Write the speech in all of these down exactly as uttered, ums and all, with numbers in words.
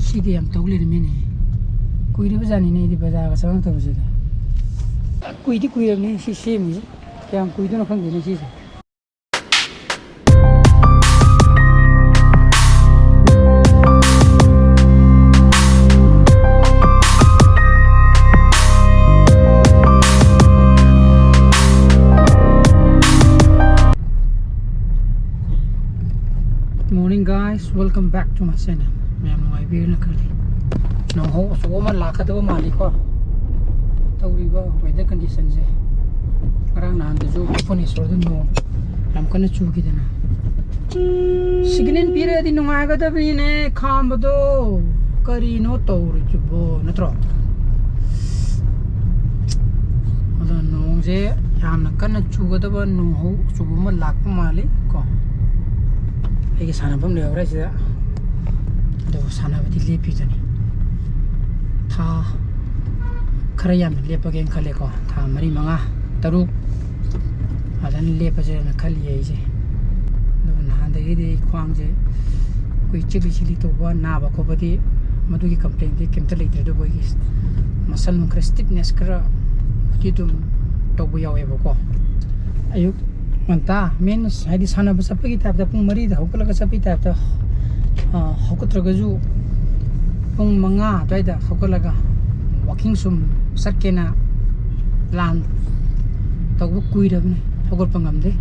ꯁꯤꯗꯤ ꯌꯥꯝ ꯇꯧ ꯂꯩꯔꯝꯃꯦꯅꯦ꯫ ꯀꯨꯏꯔꯕ ꯖꯥꯠꯅꯤꯅꯦ ꯑꯩꯗꯤ ꯕꯖꯥꯔꯒ ꯆꯪꯉꯛꯇꯕꯁꯤꯗ꯫ ꯀꯨꯏꯗꯤ ꯀꯨꯏꯔꯕꯅꯤ ꯁꯤ ꯁꯦꯝꯃꯤꯁꯦ꯫ ꯀꯌꯥꯝ ꯀꯨꯏꯗꯣꯏꯅꯣ ꯈꯪꯗꯦꯅꯦ ꯁꯤꯁꯦ꯫ Good morning, guys. Welcome back to my channel. ꯃꯌꯥꯝ ꯅꯨꯡꯉꯥꯏꯕꯤꯔꯦꯅ ꯈꯜꯂꯤ꯫ ꯅꯣꯡꯍꯧ ꯑꯆꯧꯕ ꯑꯃ ꯂꯥꯛꯀꯗꯕ ꯃꯥꯜꯂꯤꯀꯣ꯫ ꯇꯧꯔꯤꯕ weather condition ꯁꯦ꯫ ꯉꯔꯥꯡ ꯅꯍꯥꯟꯗꯁꯨ ꯚꯨꯕꯅꯦꯁꯣꯔꯗ ꯅꯣꯡ ꯌꯥꯝ ꯀꯟꯅ ꯆꯨꯈꯤꯗꯅ꯫ Signal ꯄꯤꯔꯗꯤ ꯅꯨꯡꯉꯥꯏꯒꯗꯕꯅꯤꯅꯦ ꯈꯥꯝꯕꯗꯣ꯫ ꯀꯔꯤꯅꯣ ꯇꯧꯔꯤꯁꯤꯕꯣ, ꯅꯠꯇ꯭ꯔꯣ? ꯑꯗꯣ ꯅꯣꯡꯁꯦ ꯌꯥꯝꯅ ꯀꯟꯅ ꯆꯨꯒꯗꯕ ꯅꯣꯡꯍꯧ ꯑꯆꯧꯕ ꯑꯃ ꯂꯥꯛꯄ ꯃꯥꯜꯂꯤ ꯀꯣ꯫ ꯑꯩꯒꯤ ꯁꯥꯟꯅꯐꯝ ꯂꯩꯍꯧꯔꯦ ꯁꯤꯗ꯫ ꯑꯗꯨꯕꯨ ꯁꯥꯟꯅꯕꯗꯤ ꯂꯦꯞꯄꯤꯗꯨꯅꯤ꯫ ꯊꯥ ꯈꯔ ꯌꯥꯝꯅ ꯂꯦꯞꯄꯒꯦꯅ ꯈꯜꯂꯦꯀꯣ꯫ ꯊꯥ ꯃꯔꯤ, ꯃꯉꯥ, ꯇꯔꯨꯛ ꯐꯖꯅ ꯂꯦꯞꯄꯁꯤꯔꯅ ꯈꯜꯂꯤ ꯑꯩꯁꯦ꯫ ꯑꯗꯨꯒ ꯅꯍꯥꯟꯗꯒꯤꯗꯤ ꯑꯩ ꯈ꯭ꯋꯥꯡꯁꯦ ꯑꯩꯈꯣꯏ ꯆꯤꯛꯂꯤ ꯆꯤꯛꯂꯤ ꯇꯧꯕ, ꯅꯥꯕ ꯈꯣꯠꯄꯗꯤ ꯃꯗꯨꯒꯤ complain ꯗꯤ ꯀꯩꯝꯇ ꯂꯩꯇ꯭ꯔꯦ꯫ ꯑꯗꯨꯕꯨ ꯑꯩꯒꯤ muscle ꯅꯨꯡ ꯈꯔ stiffness ꯈꯔ ꯗꯤ ꯑꯗꯨꯝ ꯇꯧꯕ ꯌꯥꯎꯋꯦꯕꯀꯣ꯫ ꯑꯌꯨꯛ ꯉꯟꯇꯥ, means ꯍꯥꯏꯗꯤ ꯁꯥꯟꯅꯕ ꯆꯠꯄꯒꯤ type ꯇ, ꯄꯨꯡ ꯃꯔꯤꯗ ꯍꯧꯒꯠꯂꯒ ꯆꯠꯄꯒꯤ type ꯇ, ꯑ, ꯍꯧꯒꯠꯇ꯭ꯔꯒꯁꯨ ꯄꯨꯡ ꯃꯉꯥ ꯑꯗꯨꯋꯥꯏꯗ ꯍꯧꯒꯠꯂꯒ walking ꯁꯨꯝ ꯆꯠꯀꯦꯅ plan ꯇꯧꯕ ꯀꯨꯏꯔꯕꯅꯤ, ꯍꯧꯒꯠꯄ ꯉꯝꯗꯦ꯫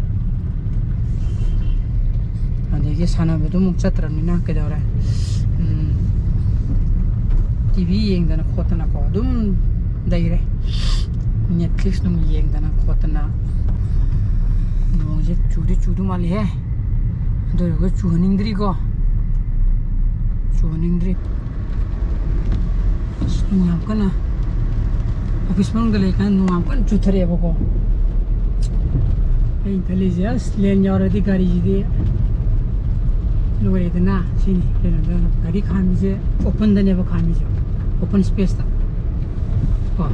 ꯑꯗꯒꯤ ꯁꯥꯟꯅꯕꯗꯨ ꯑꯃꯨꯛ ꯆꯠꯇ꯭ꯔꯕꯅꯤꯅ ꯀꯩꯗꯧꯔꯦ? ꯎꯝ, T V ꯌꯦꯡꯗꯅ ꯈꯣꯠꯇꯅꯀꯣ ꯑꯗꯨꯝ ꯂꯩꯔꯦ꯫ Netflix ꯅꯨꯡ ꯌꯦꯡꯗꯅ ꯈꯣꯠꯇꯅ꯫ ꯅꯣꯡꯁꯦ ꯆꯨꯗꯤ ꯆꯨꯗꯧ ꯃꯥꯜꯂꯤꯍꯦ꯫ ꯑꯗꯨ ꯑꯣꯏꯔꯒ ꯆꯨꯍꯟꯅꯤꯡꯗ꯭ꯔꯤꯀꯣ꯫ ꯆꯨꯍꯟꯅꯤꯡꯗ꯭ꯔꯤ꯫ ꯑꯁ, ꯅꯣꯡ ꯌꯥꯝ ꯀꯟꯅ, office ꯃꯅꯨꯡꯗ ꯂꯩꯀꯥꯟꯗ ꯅꯣꯡ ꯌꯥꯝ ꯀꯟꯅ ꯆꯨꯊꯔꯛꯑꯦꯕꯀꯣ꯫ ꯑꯩꯅ ꯈꯜꯂꯤꯁꯦ, ꯑꯁ, ꯂꯦꯟ ꯌꯥꯎꯔꯗꯤ ꯒꯥꯔꯤꯁꯤꯗꯤ ꯂꯣꯏꯔꯦꯗꯅ꯫ ꯁꯤꯅꯤ ꯀꯩꯅꯣꯗ ꯒꯥꯔꯤ ꯈꯥꯝꯃꯤꯁꯦ, open ꯗꯅꯦꯕ ꯈꯥꯝꯃꯤꯁꯦ, open space ꯇ ꯀꯣ꯫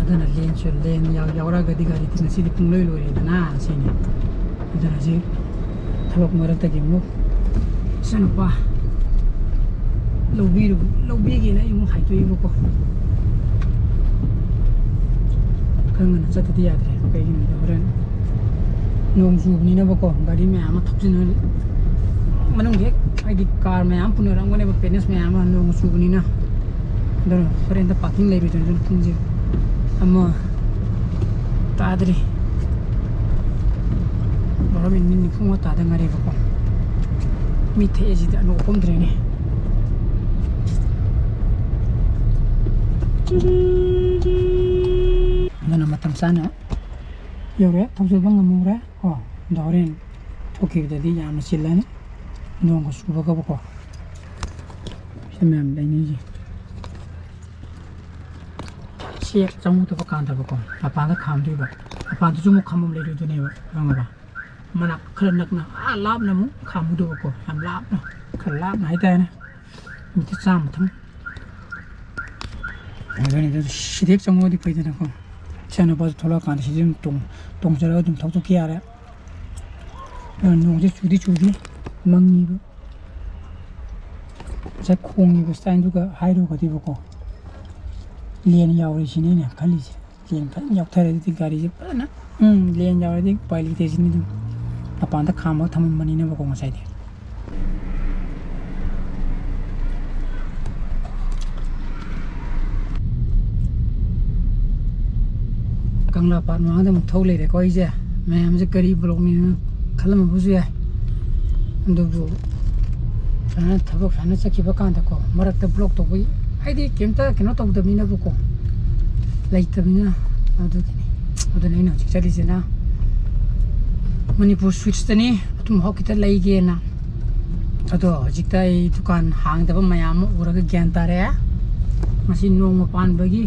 ꯑꯗꯨꯅ ꯂꯦꯟꯁꯨ, ꯂꯦꯟ ꯌꯥꯎ-, ꯌꯥꯎꯔꯛꯑꯒꯗꯤ ꯒꯥꯔꯤꯗꯤ ꯉꯁꯤꯗꯤ ꯄꯨꯡꯂꯣꯏ ꯂꯣꯏꯔꯦꯗꯅ꯫ ꯁꯤꯅꯤ꯫ ꯑꯗꯨꯅ ꯍꯧꯖꯤꯛ ꯊꯕꯛ ꯃꯔꯛꯇꯒꯤ ꯑꯃꯨꯛ ꯏꯆꯥꯅꯨꯄꯥ ꯂꯧꯕꯤꯔꯨ ꯂꯧꯕꯤꯒꯦꯅ ꯑꯩ ꯑꯃꯨꯛ ꯍꯥꯏꯗꯣꯛꯏꯕꯀꯣ꯫ ꯈꯔ ꯉꯟꯅ ꯆꯠꯇꯗꯤ ꯌꯥꯗ꯭ꯔꯦ꯫ ꯀꯩꯒꯤꯅꯣꯗ ꯍꯣꯔꯦꯟ ꯅꯣꯡ ꯆꯨꯕꯅꯤꯅꯕꯀꯣ, ꯒꯥꯔꯤ ꯃꯌꯥꯝ ꯑꯃ ꯊꯧꯖꯤꯟꯅ ꯃꯅꯨꯡꯗ ꯍꯦꯛ, ꯍꯥꯏꯗꯤ ꯀꯥꯔ ꯃꯌꯥꯝ ꯄꯨꯅꯔꯝꯒꯅꯦꯕ, ꯄꯦꯅꯦꯁ ꯃꯌꯥꯝ ꯑꯃ, ꯅꯣꯡ ꯆꯨꯕꯅꯤꯅ꯫ ꯑꯗꯨꯅ ꯍꯣꯔꯦꯟꯗ ꯄꯥꯔꯀꯤꯡ ꯂꯩꯔꯣꯏꯗꯣꯏꯅꯤ꯫ ꯑꯗꯨꯅ ꯄꯨꯡꯁꯦ ꯑꯃ ꯇꯥꯗ꯭ꯔꯤ꯫ ꯕꯥꯔꯣ ꯃꯤꯅꯤꯠ ꯅꯤꯐꯨ ꯃꯉꯥ ꯇꯥꯗ ꯉꯥꯏꯔꯦꯕꯀꯣ꯫ ꯃꯤ ꯊꯦꯛꯑꯁꯤꯗꯤ ꯑꯅꯣꯛ ꯀꯨꯝꯗ꯭ꯔꯦꯅꯦ꯫ ꯑꯗꯨꯅ ꯃꯇꯝ ꯆꯥꯅ ꯌꯧꯔꯦ, ꯊꯧꯖꯤꯟꯕ ꯉꯝꯍꯧꯔꯦ ꯀꯣ꯫ ꯑꯗꯣ ꯍꯣꯔꯦꯟ ꯊꯣꯛꯈꯤꯕꯗꯗꯤ ꯌꯥꯝꯅ ꯆꯤꯜꯂꯅꯤ, ꯅꯣꯡꯒ ꯆꯨꯕꯒꯕꯀꯣ꯫ ꯁꯤ ꯃꯌꯥꯝ ꯂꯩꯅꯩꯁꯦ꯫ ꯁꯤ ꯍꯦꯛ ꯆꯪꯉꯨꯗꯕ ꯀꯥꯟꯗꯕꯀꯣ, ꯃꯄꯥꯟꯗ ꯈꯥꯝꯗꯣꯏꯕ꯫ ꯃꯄꯥꯟꯗꯁꯨ ꯑꯃꯨꯛ ꯈꯥꯝꯐꯝ ꯂꯩꯔꯣꯏꯗꯣꯏꯅꯦꯕ, ꯈꯪꯉꯕ? ꯃꯅꯥꯛ ꯈꯔ ꯅꯛꯅ, ꯑꯥ ꯂꯥꯞꯅ ꯑꯃꯨꯛ ꯈꯥꯝꯃꯨꯗꯕꯀꯣ, ꯌꯥꯝ ꯂꯥꯞꯅ, ꯈꯔ ꯂꯥꯞꯅ ꯍꯥꯏꯇꯥꯔꯦꯅꯦ꯫ ꯃꯤꯅꯤꯠ ꯆꯥꯝꯃ ꯊꯝ ꯑꯗꯨꯅꯤ, ꯑꯗꯨ ꯁꯤꯗ ꯍꯦꯛ ꯆꯪꯉꯛꯑꯗꯤ ꯐꯩꯗꯅꯀꯣ꯫ ꯏꯆꯥꯅꯨꯄꯥꯁꯨ ꯊꯣꯛꯂꯛꯑꯀꯥꯟꯗ ꯁꯤꯗ ꯑꯗꯨꯝ ꯇꯣꯡ-, ꯇꯣꯡꯖꯔꯒ ꯑꯗꯨꯝ ꯊꯧꯗꯣꯛꯈꯤ ꯌꯥꯔꯦ꯫ ꯑ, ꯅꯣꯡꯁꯦ ꯆꯨꯗꯤ ꯆꯨꯗꯤ ꯃꯪꯉꯤꯕ꯫ ꯉꯁꯥꯏ ꯈꯣꯡꯉꯤꯕ ꯁ꯭ꯇꯥꯏꯜꯗꯨꯒ ꯍꯥꯏꯔꯨꯔꯒꯗꯤꯕꯀꯣ, ꯂꯦꯟ ꯌꯥꯎꯔꯦ ꯁꯤꯅꯦ ꯑꯩꯅ ꯈꯜꯂꯤꯁꯦ꯫ ꯂꯦꯟ ꯐꯖꯅ ꯌꯥꯎꯊꯔꯗꯤ ꯒꯥꯔꯤꯁꯦ ꯐꯖꯅ, ꯎꯝ, ꯂꯦꯟ ꯌꯥꯎꯔꯗꯤ ꯎꯄꯥꯏ ꯂꯩꯇꯦ ꯁꯤꯅꯤ꯫ ꯑꯗꯨꯝ ꯃꯄꯥꯟꯗ ꯈꯥꯝꯃꯒ ꯊꯝꯃꯝꯕꯅꯤꯅꯕꯀꯣ ꯉꯁꯥꯏꯗꯤ꯫ ꯀꯪꯂꯥ ꯄꯥꯠ ꯃꯃꯥꯡꯗ ꯑꯃꯨꯛ ꯊꯧ ꯂꯩꯔꯦꯀꯣ ꯑꯩꯁꯦ꯫ ꯃꯌꯥꯝꯁꯦ ꯀꯔꯤ ꯕ꯭ꯂꯣꯛꯅꯤꯅ ꯈꯜꯂꯝꯃꯕꯁꯨ ꯌꯥꯏ꯫ ꯑꯗꯨꯕꯨ ꯁꯨꯃꯥꯏꯅ ꯊꯕꯛ ꯁꯨꯃꯥꯏꯅ ꯆꯠꯈꯤꯕ ꯀꯥꯟꯗꯀꯣ, ꯃꯔꯛꯇ ꯕ꯭ꯂꯣꯛ ꯇꯧꯕꯒꯤ, ꯍꯥꯏꯗꯤ ꯀꯩꯝꯇ ꯀꯩꯅꯣ ꯇꯧꯗꯕꯅꯤꯅꯕꯀꯣ, ꯂꯩꯇꯕꯅꯤꯅ꯫ ꯑꯗꯨꯒꯤꯅꯤ꯫ ꯑꯗꯨꯅ ꯑꯩꯅ ꯍꯧꯖꯤꯛ ꯆꯠꯂꯤꯁꯤꯅ ꯃꯅꯤꯄꯨꯔ ꯁ꯭ꯋꯤꯠꯁꯇꯅꯤ꯫ ꯑꯊꯨꯝ ꯑꯍꯥꯎ ꯈꯤꯇ ꯂꯩꯒꯦꯅ꯫ ꯑꯗꯣ ꯍꯧꯖꯤꯛꯇ ꯑꯩ ꯗꯨꯀꯥꯟ ꯍꯥꯡꯗꯕ ꯃꯌꯥꯝ ꯑꯃ ꯎꯔꯒ ꯒ꯭ꯌꯥꯟ ꯇꯥꯔꯛꯑꯦ꯫ ꯉꯁꯤ ꯅꯣꯡꯃ ꯄꯥꯟꯕꯒꯤ,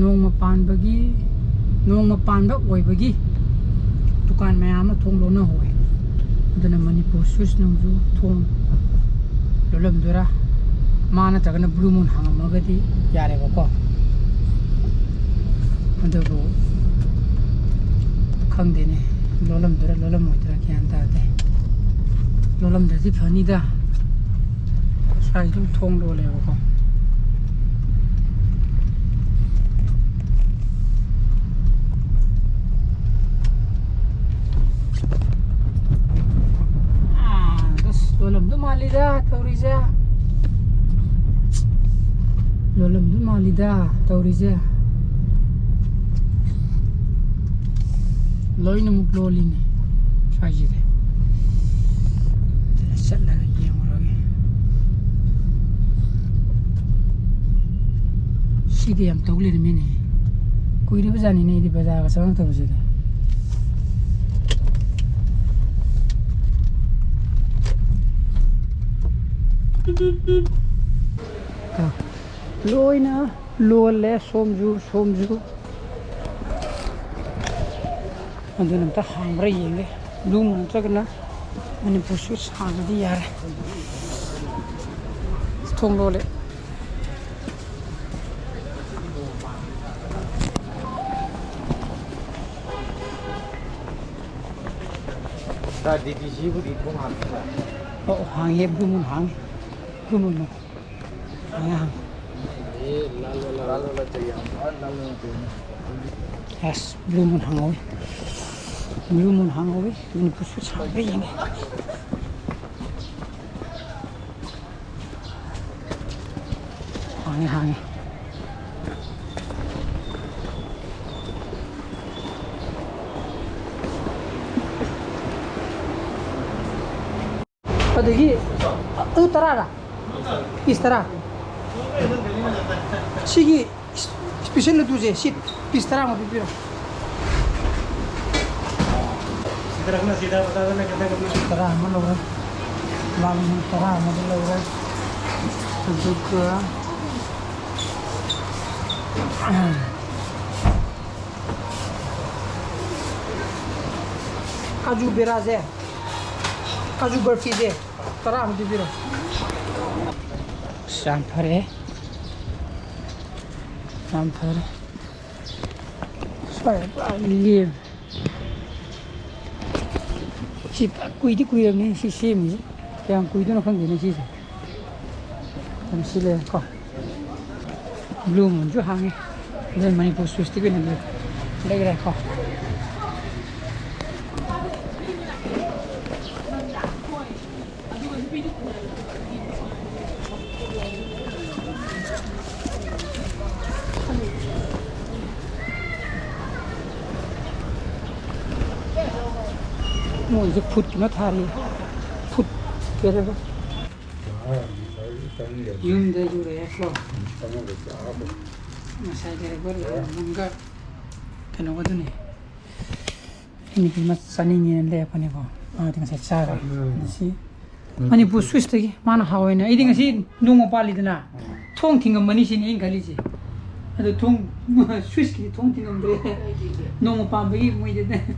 ꯅꯣꯡꯃ ꯄꯥꯟꯕꯒꯤ, ꯅꯣꯡꯃ ꯄꯥꯟꯕ ꯑꯣꯏꯕꯒꯤ ꯗꯨꯀꯥꯟ ꯃꯌꯥꯝ ꯑꯃ ꯊꯣꯡ ꯂꯣꯟꯅꯍꯧꯋꯦ꯫ ꯑꯗꯨꯅ ꯃꯅꯤꯄꯨꯔ ꯁ꯭ꯋꯤꯠꯁꯅꯁꯨ ꯊꯣꯡ ꯂꯣꯜꯂꯝꯗꯣꯏꯔꯥ? ꯃꯥ ꯅꯠꯇ꯭ꯔꯒꯅ ꯕ꯭ꯂꯨ ꯃꯨꯟ ꯍꯥꯡꯉꯝꯃꯒꯗꯤ ꯌꯥꯔꯦꯕꯀꯣ꯫ ꯑꯗꯨꯕꯨ ꯈꯪꯗꯦꯅꯦ, ꯂꯣꯜꯂꯝꯗꯣꯏꯔꯥ ꯂꯣꯜꯂꯝꯃꯣꯏꯗꯣꯏꯔꯥ ꯒ꯭ꯌꯥꯟ ꯇꯥꯗꯦ꯫ ꯂꯣꯜꯂꯝꯗ꯭ꯔꯗꯤ ꯐꯅꯤꯗ꯫ ꯁ꯭ꯋꯥꯏꯁꯤꯗ ꯊꯣꯡ ꯂꯣꯜꯂꯦꯕꯀꯣ꯫ ꯑꯥ, ꯑꯁ, ꯂꯣꯜꯂꯝꯗꯧ ꯃꯥꯜꯂꯤꯗ ꯇꯧꯔꯤꯁꯦ꯫ ꯂꯣꯜꯂꯝꯗꯧ ꯃꯥꯜꯂꯤꯗ ꯇꯧꯔꯤꯁꯦ꯫ ꯂꯣꯏꯅꯃꯛ ꯂꯣꯜꯂꯤꯅꯦ ꯁ꯭ꯋꯥꯏꯁꯤꯗꯤ꯫ ꯑꯗꯨꯅ ꯆꯠꯂꯒ ꯌꯦꯡꯉꯨꯔꯒꯦ꯫ ꯁꯤꯗꯤ ꯌꯥꯝ ꯇꯧ ꯂꯩꯔꯝꯃꯤꯅꯦ꯫ ꯀꯨꯏꯔꯕꯖꯥꯠꯅꯤꯅꯦ ꯑꯩꯗꯤ ꯕꯖꯥꯔꯒ ꯆꯪꯉꯛꯇꯕꯁꯤꯗꯤ꯫ ꯂꯣꯏꯅ ꯂꯣꯜꯂꯦ ꯁꯣꯝꯁꯨ ꯁꯣꯝꯁꯨ꯫ ꯑꯗꯨꯅ ꯑꯝꯇ ꯍꯥꯡꯕ꯭ꯔꯥ ꯌꯦꯡꯒꯦ꯫ ꯕ꯭ꯂꯨ ꯃꯨꯟ ꯅꯠꯇ꯭ꯔꯒꯅ ꯃꯅꯤꯄꯨꯔ ꯁ꯭ꯋꯤꯠꯁ ꯍꯥꯡꯉꯗꯤ ꯌꯥꯔꯦ꯫ ꯊꯣꯡ ꯂꯣꯜꯂꯦ꯫ ꯁꯥꯔ, ꯗꯤ ꯇꯤ ꯁꯤꯕꯨꯗꯤ ꯊꯣꯡ ꯍꯥꯡꯉꯤꯕ꯭ꯔꯥ? ꯑꯣ, ꯍꯥꯡꯉꯦ, ꯕ꯭ꯂꯨ ꯃꯨꯟ ꯍꯥꯡꯉꯦ꯫ Blue moon. ꯍꯥꯡꯉꯦ, ꯍꯥꯡꯉꯦ꯫ ꯑꯁ, ꯕ꯭ꯂꯨ ꯃꯨꯟ ꯍꯥꯡꯍꯧꯋꯤ꯫ ꯕ꯭ꯂꯨ ꯃꯨꯟ ꯍꯥꯡꯍꯧꯋꯤ꯫ ꯃꯅꯤꯄꯨꯔ ꯁ꯭ꯋꯤꯠꯁ ꯍꯥꯡꯕ꯭ꯔꯥ ꯌꯦꯡꯒꯦ꯫ ꯍꯥꯡꯉꯦ, ꯍꯥꯡꯉꯦ꯫ ꯑꯗꯒꯤ ꯑꯗꯨ ꯇꯔꯥꯔꯥ? ꯄꯤꯁ ꯇꯔꯥ꯫ ꯁꯤꯒꯤ ꯏꯁꯄꯤꯁꯦꯜ ꯂꯗꯨꯁꯦ ꯁꯤ ꯄꯤꯁ ꯇꯔꯥ ꯑꯃ ꯄꯤꯕꯤꯔꯣ꯫ ꯇꯔꯥ ꯑꯃ ꯂꯧꯔꯦ꯫ ꯂꯥꯜ ꯃꯣꯍꯣꯟ ꯇꯔꯥ ꯑꯃꯗꯤ ꯂꯧꯔꯦ꯫ ꯑꯗꯨꯒ ꯀꯥꯖꯨ ꯕꯦꯔꯥꯁꯦ, ꯀꯥꯖꯨ ꯕꯔꯐꯤꯁꯦ ꯇꯔꯥ ꯑꯃ ꯄꯤꯕꯤꯔꯣ꯫ ꯑꯁ, ꯌꯥꯝ ꯐꯔꯦ, ꯌꯥꯝ ꯐꯔꯦ꯫ ꯁ꯭ꯋꯥꯏꯗ ꯄꯨꯔꯥ ꯂꯦꯝꯃꯦ꯫ ꯁꯤ ꯐ-, ꯀꯨꯏꯗꯤ ꯀꯨꯏꯔꯕꯅꯤ ꯁꯤ ꯁꯦꯝꯃꯤꯁꯦ꯫ ꯀꯌꯥꯝ ꯀꯨꯏꯗꯣꯏꯅꯣ ꯈꯪꯗꯦꯅꯦ ꯁꯤꯁꯦ꯫ ꯑꯗꯨꯝ ꯁꯤ ꯂꯩꯔꯦꯀꯣ꯫ ꯕ꯭ꯂꯨ ꯃꯨꯟꯁꯨ ꯍꯥꯡꯉꯤ꯫ ꯑꯗꯨꯅ ꯃꯅꯤꯄꯨꯔ ꯁ꯭ꯋꯤꯠꯁꯇꯤ ꯑꯣꯏꯅ ꯂꯩ-, ꯂꯩꯔꯦꯀꯣ꯫ ꯃꯣꯏꯁꯦ ꯐꯨꯠ ꯀꯩꯅꯣ ꯊꯥꯔꯤ꯫ ꯐꯨꯠ ꯀꯩꯗꯧꯕ? ꯌꯨꯝꯗ ꯌꯨꯔꯛꯑꯦꯀꯣ꯫ ꯉꯁꯥꯏ ꯂꯩꯔꯛꯄ ꯂꯩꯔꯝꯕꯒ ꯀꯩꯅꯣꯒꯗꯨꯅꯤ꯫ ꯑꯩꯅꯗꯤ ꯃꯥ ꯆꯥꯅꯤꯡꯉꯦꯅ ꯂꯩꯔꯛꯄꯅꯦꯀꯣ꯫ ꯃꯥꯗꯤ ꯉꯁꯥꯏ ꯆꯥꯔꯦ꯫ ꯎꯝ꯫ ꯉꯁꯤ ꯎꯝ꯫ ꯃꯅꯤꯄꯨꯔ ꯁ꯭ꯋꯤꯠꯁꯇꯒꯤ ꯃꯥꯅ ꯍꯥꯎꯋꯦꯅ꯫ ꯑꯩꯗꯤ ꯉꯁꯤ ꯅꯣꯡꯃ ꯄꯥꯜꯂꯤꯗꯅ, ꯎꯝ꯫ ꯊꯣꯡ ꯊꯤꯡꯉꯝꯃꯅꯤ ꯁꯤꯅꯤ ꯑꯩꯅ ꯈꯜꯂꯤꯁꯦ꯫ ꯑꯗꯣ ꯊꯣꯡ, ꯁ꯭ꯋꯤꯠꯁꯀꯤꯗꯤ ꯊꯣꯡ ꯊꯤꯡꯉꯝꯗ꯭ꯔꯦ꯫ ꯀꯩꯒꯤ? ꯅꯣꯡꯃ ꯄꯥꯟꯕꯒꯤ ꯃꯣꯏꯗꯤ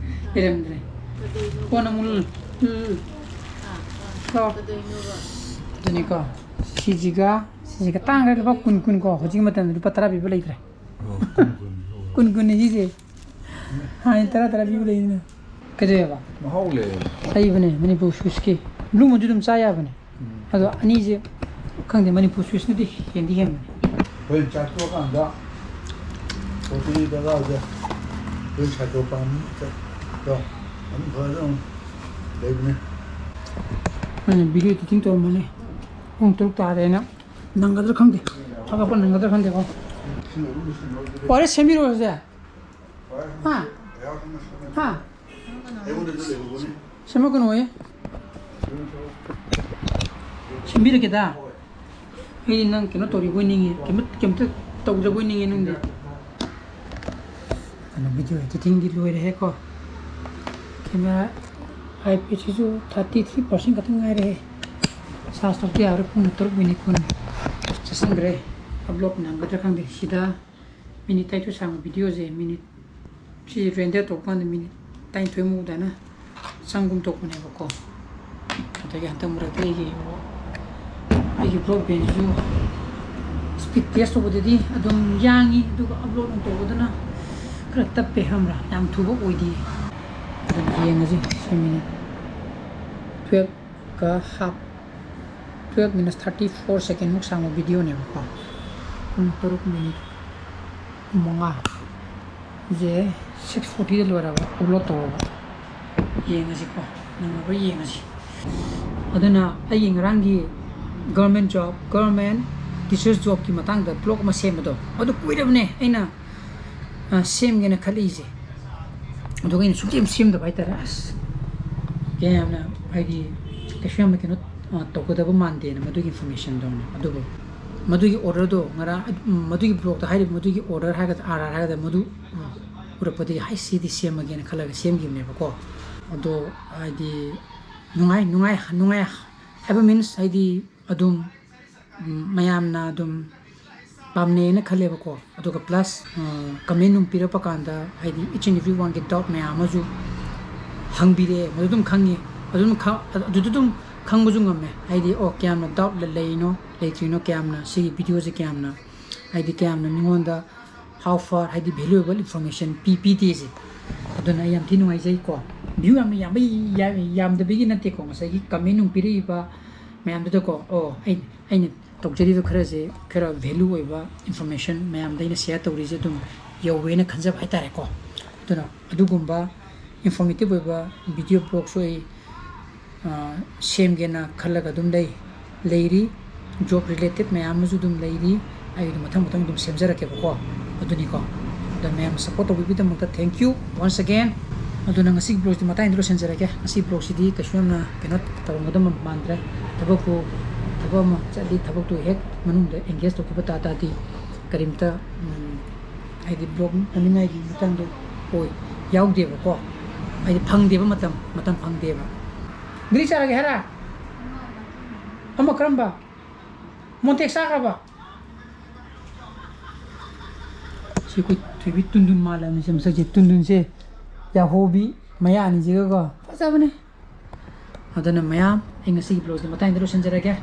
ꯂꯩꯔꯝꯗ꯭ꯔꯦ꯫ ꯀꯗꯣꯏꯅꯣ? ꯀꯣꯟꯅ ꯑꯃꯨꯛ, ꯎꯝ꯫ ꯑꯥ, ꯑꯥ꯫ ꯀꯣ꯫ ꯀꯗꯣꯏꯅꯣꯕ? ꯑꯗꯨꯅꯤꯀꯣ꯫ ꯁꯤꯁꯤꯒ, ꯁꯤꯁꯤꯒ ꯇꯥꯡꯈ꯭ꯔꯦ, ꯂꯨꯄꯥ ꯀꯨꯟ, ꯀꯨꯟ ꯀꯣ꯫ ꯍꯧꯖꯤꯛꯀꯤ ꯃꯇꯝꯗ ꯂꯨꯄꯥ ꯇꯔꯥ ꯄꯤꯕ ꯂꯩꯇ꯭ꯔꯦ꯫ ꯑꯣ, ꯀꯨꯟ, ꯀꯨꯟ꯫ ꯀꯨꯟ, ꯀꯨꯟꯅꯤ ꯁꯤꯁꯦ꯫ ꯍꯥꯟꯅ ꯇꯔꯥ ꯇꯔꯥ ꯄꯤꯕ ꯂꯩꯗꯅ꯫ ꯀꯩꯗꯧꯋꯦꯕ? ꯃꯍꯥꯎ ꯂꯩ꯫ ꯂꯩꯕꯅꯦ, ꯃꯅꯤꯄꯨꯔ ꯁ꯭ꯋꯤꯠꯁꯀꯤ꯫ ꯕ꯭ꯂꯨ ꯃꯨꯟꯁꯨ ꯑꯗꯨꯝ ꯆꯥ ꯌꯥꯕꯅꯦ꯫ ꯎꯝ꯫ ꯑꯗꯣ ꯑꯅꯤꯁꯦ ꯈꯪꯗꯦ, ꯃꯅꯤꯄꯨꯔ ꯁ꯭ꯋꯤꯠꯁꯅꯗꯤ ꯍꯦꯟꯗꯤ ꯍꯦꯟꯕꯅꯦ꯫ ꯑꯩꯈꯣꯏ ꯆꯥꯛ ꯇꯣꯛꯑꯀꯥꯟꯗ ꯍꯣꯇꯦꯜꯗꯒꯁꯦ ꯑꯩꯈꯣꯏ ꯁꯥꯏꯀꯜ ꯄꯥꯝꯃꯤ ꯆꯠꯇꯣ ꯑꯗꯨꯝ ꯐꯖꯅ ꯑꯗꯨꯝ ꯂꯩꯕꯅꯦ꯫ ꯑꯩꯅ ꯚꯤꯗꯤꯑꯣ editing ꯇꯧꯔꯝꯕꯅꯦ꯫ ꯄꯨꯡ ꯇꯔꯨꯛ ꯇꯥꯔꯦꯅ꯫ ꯅꯪꯒꯗ꯭ꯔꯥ ꯈꯪꯗꯦ꯫ ꯊꯥꯒꯠꯄ ꯅꯪꯒꯗ꯭ꯔꯥ ꯈꯪꯗꯦꯀꯣ꯫ ꯁꯤꯅ ꯑꯗꯨꯝ ꯂꯣꯏꯁꯤꯟꯅꯕꯗꯨꯗꯤ ꯋꯥꯔꯤ ꯁꯦꯝꯕꯤꯔꯣꯁꯦ꯫ ꯍꯥ? ꯍꯥ? ꯁꯦꯝꯃꯛꯀꯅꯣꯌꯦ꯫ ꯁꯦꯝꯕꯤꯔꯛꯀꯦꯗ꯫ ꯑꯩꯗꯤ ꯅꯪ ꯀꯩꯅꯣ ꯇꯧꯔꯤꯕꯣꯏ ꯅꯤꯡꯉꯤ꯫ ꯀꯩꯝꯇ, ꯀꯩꯝꯇ ꯇꯧꯗ꯭ꯔꯕꯣꯏ ꯅꯤꯡꯉꯤ ꯅꯪꯗꯤ꯫ ꯀꯩꯅꯣ, video editingꯗꯤ ꯂꯣꯏꯔꯦꯍꯦꯀꯣ꯫ Camera iPadꯁꯤꯁꯨ thirty three percent ꯈꯛꯇꯪ ꯉꯥꯏꯔꯦꯍꯦ꯫ Charge ꯇꯧꯗ ꯌꯥꯔꯣꯏ꯫ ꯄꯨꯡ ꯇꯔꯨꯛ minute ꯀꯨꯟ ꯆꯠꯁꯤꯟꯈ꯭ꯔꯦ꯫ Upload ꯅꯪꯒꯗ꯭ꯔꯥ ꯈꯪꯗꯦ꯫ ꯁꯤꯗ minute ꯇꯔꯥꯅꯤꯊꯣꯏ ꯁꯥꯡꯕ videoꯁꯦ minute ꯁꯤ render ꯇꯧꯕ ꯀꯥꯟꯗ minute ꯇꯔꯥꯅꯤꯊꯣꯏꯃꯨꯛ ꯑꯗꯨꯃꯥꯏꯅ ꯆꯪꯒꯨꯝ ꯇꯧꯕꯅꯦꯕꯀꯣ꯫ ꯑꯗꯒꯤ ꯍꯟꯗꯛ ꯃꯔꯛꯇ ꯑꯩꯒꯤ, ꯑꯩꯒꯤ broadbandꯁꯨ speed test ꯇꯧꯕꯗꯗꯤ ꯑꯗꯨꯝ ꯌꯥꯡꯉꯤ, ꯑꯗꯨꯒ upload ꯅꯨꯡ ꯇꯧꯕꯗꯅ ꯈꯔ ꯇꯞꯄꯦ, ꯈꯪꯕ꯭ꯔꯥ? ꯌꯥꯝ ꯊꯨꯕ ꯑꯣꯏꯗꯦ꯫ ꯑꯗꯨꯝ ꯌꯦꯡꯉꯁꯤ꯫ ꯁꯤ minute twelveꯀ half Twelve minutes thirty four second ꯃꯨꯛ ꯁꯥꯡꯕ video ꯅꯦꯕꯀꯣ꯫ ꯄꯨꯡ ꯇꯔꯨꯛ minute ꯃꯉꯥ ꯁꯦ six forty ꯗ ꯂꯣꯏꯔꯕ, upload ꯇꯧꯔꯕ꯫ ꯌꯦꯡꯉꯁꯤꯀꯣ, ꯅꯪꯅꯕ ꯌꯦꯡꯉꯁꯤ꯫ ꯑꯗꯨꯅ ꯑꯩꯒꯤ ꯉꯔꯥꯡꯒꯤ government job, government teachers job ꯀꯤ ꯃꯇꯥꯡꯗ vlog ꯑꯃ ꯁꯦꯝꯕꯗꯣ, ꯑꯗꯨ ꯀꯨꯏꯔꯕꯅꯦ ꯑꯩꯅ, ꯑ, ꯁꯦꯝꯒꯦꯅ ꯈꯜꯂꯛꯏꯁꯦ꯫ ꯑꯗꯨꯒ ꯑꯩꯅ ꯁꯨꯡꯁꯦꯝ ꯁꯦꯝꯗꯕ ꯍꯥꯏꯇꯥꯔꯦ꯫ ꯑꯁ, ꯌꯥꯝꯅ, ꯍꯥꯏꯗꯤ, ꯀꯩꯁꯨ ꯌꯥꯝꯅ ꯀꯩꯅꯣ, ꯑ, ꯇꯧꯒꯗꯕ ꯃꯥꯟꯗꯦꯅ ꯃꯗꯨꯒꯤ information ꯗꯣ꯫ ꯑꯗꯨꯕꯨ ꯃꯗꯨꯒꯤ order ꯗꯣ ꯉꯔꯥꯡ, ꯎꯝ, ꯃꯗꯨꯒꯤ vlog ꯇ ꯍꯥꯏꯔꯤꯕ ꯃꯗꯨꯒꯤ order ꯍꯥꯏꯒꯗ꯭ꯔꯥ, R R ꯍꯥꯏꯒꯗ꯭ꯔꯥ, ꯃꯗꯨ, ꯎꯝ, ꯎꯔꯛꯄꯗꯒꯤ, "ꯍꯥꯏ, ꯁꯤꯗꯤ ꯁꯦꯝꯃꯒꯦꯅ" ꯈꯜꯂꯒ ꯁꯦꯝꯈꯤꯕꯅꯦꯕꯀꯣ꯫ ꯑꯗꯣ, ꯍꯥꯏꯗꯤ, ꯅꯨꯡꯉꯥꯏ, ꯅꯨꯡꯉꯥꯏ, ꯅꯨꯡꯉꯥꯏ ꯍꯥꯏꯕ means, ꯍꯥꯏꯗꯤ, ꯑꯗꯨꯝ, ꯎꯝ, ꯃꯌꯥꯝꯅ ꯑꯗꯨꯝ ꯄꯥꯝꯅꯩꯅ ꯈꯜꯂꯦꯕꯀꯣ꯫ ꯑꯗꯨꯒ plus, ꯑ, comment ꯅꯨꯡ ꯄꯤꯔꯛꯄ ꯀꯥꯟꯗ, ꯍꯥꯏꯗꯤ, each and every one ꯒꯤ doubt ꯃꯌꯥꯝ ꯑꯃꯁꯨ ꯍꯪꯕꯤꯔꯛꯑꯦ, ꯃꯗꯨ ꯑꯗꯨꯝ ꯈꯪꯉꯤ꯫ ꯑꯗꯨꯝ ꯈ-, ꯑꯗꯨꯗ ꯑꯗꯨꯝ ꯈꯪꯕꯁꯨ ꯉꯝꯃꯦ, ꯍꯥꯏꯗꯤ, ꯑꯣ, ꯀꯌꯥꯝꯅ doubt ꯂ-, ꯂꯩꯔꯤꯅꯣ, ꯂꯩꯇ꯭ꯔꯤꯅꯣ, ꯀꯌꯥꯝꯅ ꯁꯤꯒꯤ video ꯁꯦ ꯀꯌꯥꯝꯅ, ꯍꯥꯏꯗꯤ, ꯀꯌꯥꯝꯅ ꯃꯤꯉꯣꯟꯗ how far, ꯍꯥꯏꯗꯤ, valuable information ꯄꯤ ꯄꯤꯗꯦꯁꯦ꯫ ꯑꯗꯨꯅ ꯑꯩ ꯌꯥꯝ ꯊꯤ ꯅꯨꯡꯉꯥꯏꯖꯩꯀꯣ꯫ View ꯌꯥꯝꯅ ꯌꯥꯝꯕꯩ, ꯌꯥ-, ꯌꯥꯝꯗꯕꯒꯤ ꯅꯠꯇꯦꯀꯣ, ꯉꯁꯥꯏꯒꯤ comment ꯅꯨꯡ ꯄꯤꯔꯛꯏꯕ ꯃꯌꯥꯝꯗꯨꯗꯀꯣ꯫ ꯑꯣ, ꯑꯩ, ꯑꯩꯅ ꯇꯧꯖꯔꯤꯕ ꯈꯔꯁꯦ ꯈꯔ value ꯑꯣꯏꯕ information ꯃꯌꯥꯝꯗ ꯑꯩꯅ share ꯇꯧꯔꯤꯁꯦ ꯑꯗꯨꯝ ꯌꯧꯋꯦꯅ ꯈꯟꯖꯕ ꯍꯥꯏꯇꯥꯔꯦꯀꯣ꯫ ꯑꯗꯨꯅ ꯑꯗꯨꯒꯨꯝꯕ informative ꯑꯣꯏꯕ video vlog ꯁꯨ ꯑꯩ, ꯑ, ꯁꯦꯝꯒꯦꯅ ꯈꯜꯂꯒ ꯑꯗꯨꯝ ꯂꯩ, ꯂꯩꯔꯤ꯫ Job related ꯃꯌꯥꯝ ꯑꯃꯁꯨ ꯑꯗꯨꯝ ꯂꯩꯔꯤ꯫ ꯑꯩ ꯑꯗꯨꯝ ꯃꯊꯪ ꯃꯊꯪ ꯑꯗꯨꯝ ꯁꯦꯝꯖꯔꯛꯀꯦꯕꯀꯣ꯫ ꯑꯗꯨꯅꯤꯀꯣ꯫ ꯑꯗꯣ ꯃꯌꯥꯝ support ꯇꯧꯕꯤꯕꯒꯤꯗꯃꯛꯇ thank you once again꯫ ꯑꯗꯨꯅ ꯉꯁꯤꯒꯤ vlog ꯁꯤꯗꯤ ꯃꯇꯥꯡꯗ ꯂꯣꯏꯁꯤꯟꯖꯔꯒꯦ꯫ ꯉꯁꯤ vlog ꯁꯤꯗꯤ ꯀꯩꯁꯨ ꯌꯥꯝꯅ ꯀꯩꯅꯣ ꯇꯧꯔꯝꯒꯗꯕ ꯃꯥꯟꯗ꯭ꯔꯦ꯫ ꯊꯕꯛꯄꯨ, ꯊꯕꯛ ꯑꯃ ꯆꯠꯂꯤ, ꯊꯕꯛꯇꯨ ꯍꯦꯛ ꯃꯅꯨꯡꯗ engage ꯇꯧꯈꯤꯕ ꯇꯥ ꯇꯥꯔꯗꯤ ꯀꯔꯤꯝꯇ, ꯎꯝ, ꯍꯥꯏꯗꯤ vlog ꯇꯧꯅꯤꯡꯉꯥꯏꯒꯤ ꯃꯇꯝꯗꯣ ꯑꯣꯏ, ꯌꯥꯎꯗꯦꯕꯀꯣ꯫ ꯍꯥꯏꯗꯤ ꯐꯪꯗꯦꯕ ꯃꯇꯝ, ꯃꯇꯝ ꯐꯪꯗꯦꯕ꯫ ꯒꯨꯂꯤ ꯆꯥꯔꯒꯦ ꯍꯥꯏꯔ? ꯑꯃ ꯀꯔꯝꯕ? Montex ꯆꯥꯈ꯭ꯔꯕ? ꯁꯤ ꯑꯩꯈꯣꯏ ꯊꯣꯏꯕꯤ ꯇꯨꯟꯗꯨꯟ ꯃꯥꯜꯂꯕꯅꯤ, ꯁꯤ ꯃꯁꯛꯁꯦ꯫ ꯇꯨꯟꯗꯨꯟꯁꯦ ꯌꯥꯍꯣꯕꯤ ꯃꯌꯥ ꯑꯅꯤꯁꯤꯒꯀꯣ꯫ ꯐꯖꯕꯅꯦ꯫ ꯑꯗꯨꯅ ꯃꯌꯥꯝ, ꯑꯩ ꯉꯁꯤꯒꯤ vlog ꯁꯤ ꯃꯇꯥꯡꯗ ꯂꯣꯏꯁꯤꯟꯖꯔꯒꯦ꯫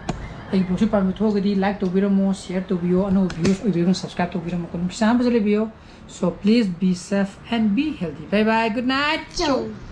ꯑꯩꯒꯤ vlog ꯁꯤ ꯄꯥꯝꯕ ꯊꯣꯛꯑꯒꯗꯤ like ꯇꯧꯕꯤꯔꯝꯃꯣ, share ꯇꯧꯕꯤꯌꯣ, ꯑꯅꯧꯕ viewers ꯑꯣꯏꯕꯤꯔꯒꯅ subscribe ꯇꯧꯕꯤꯔꯝꯃꯣ꯫ ꯅꯨꯡꯁꯤꯆꯥꯟꯅ ꯐꯖꯅ ꯂꯩꯕꯤꯌꯣ꯫ So please be safe and be healthy. Bye bye, good night. Ciao.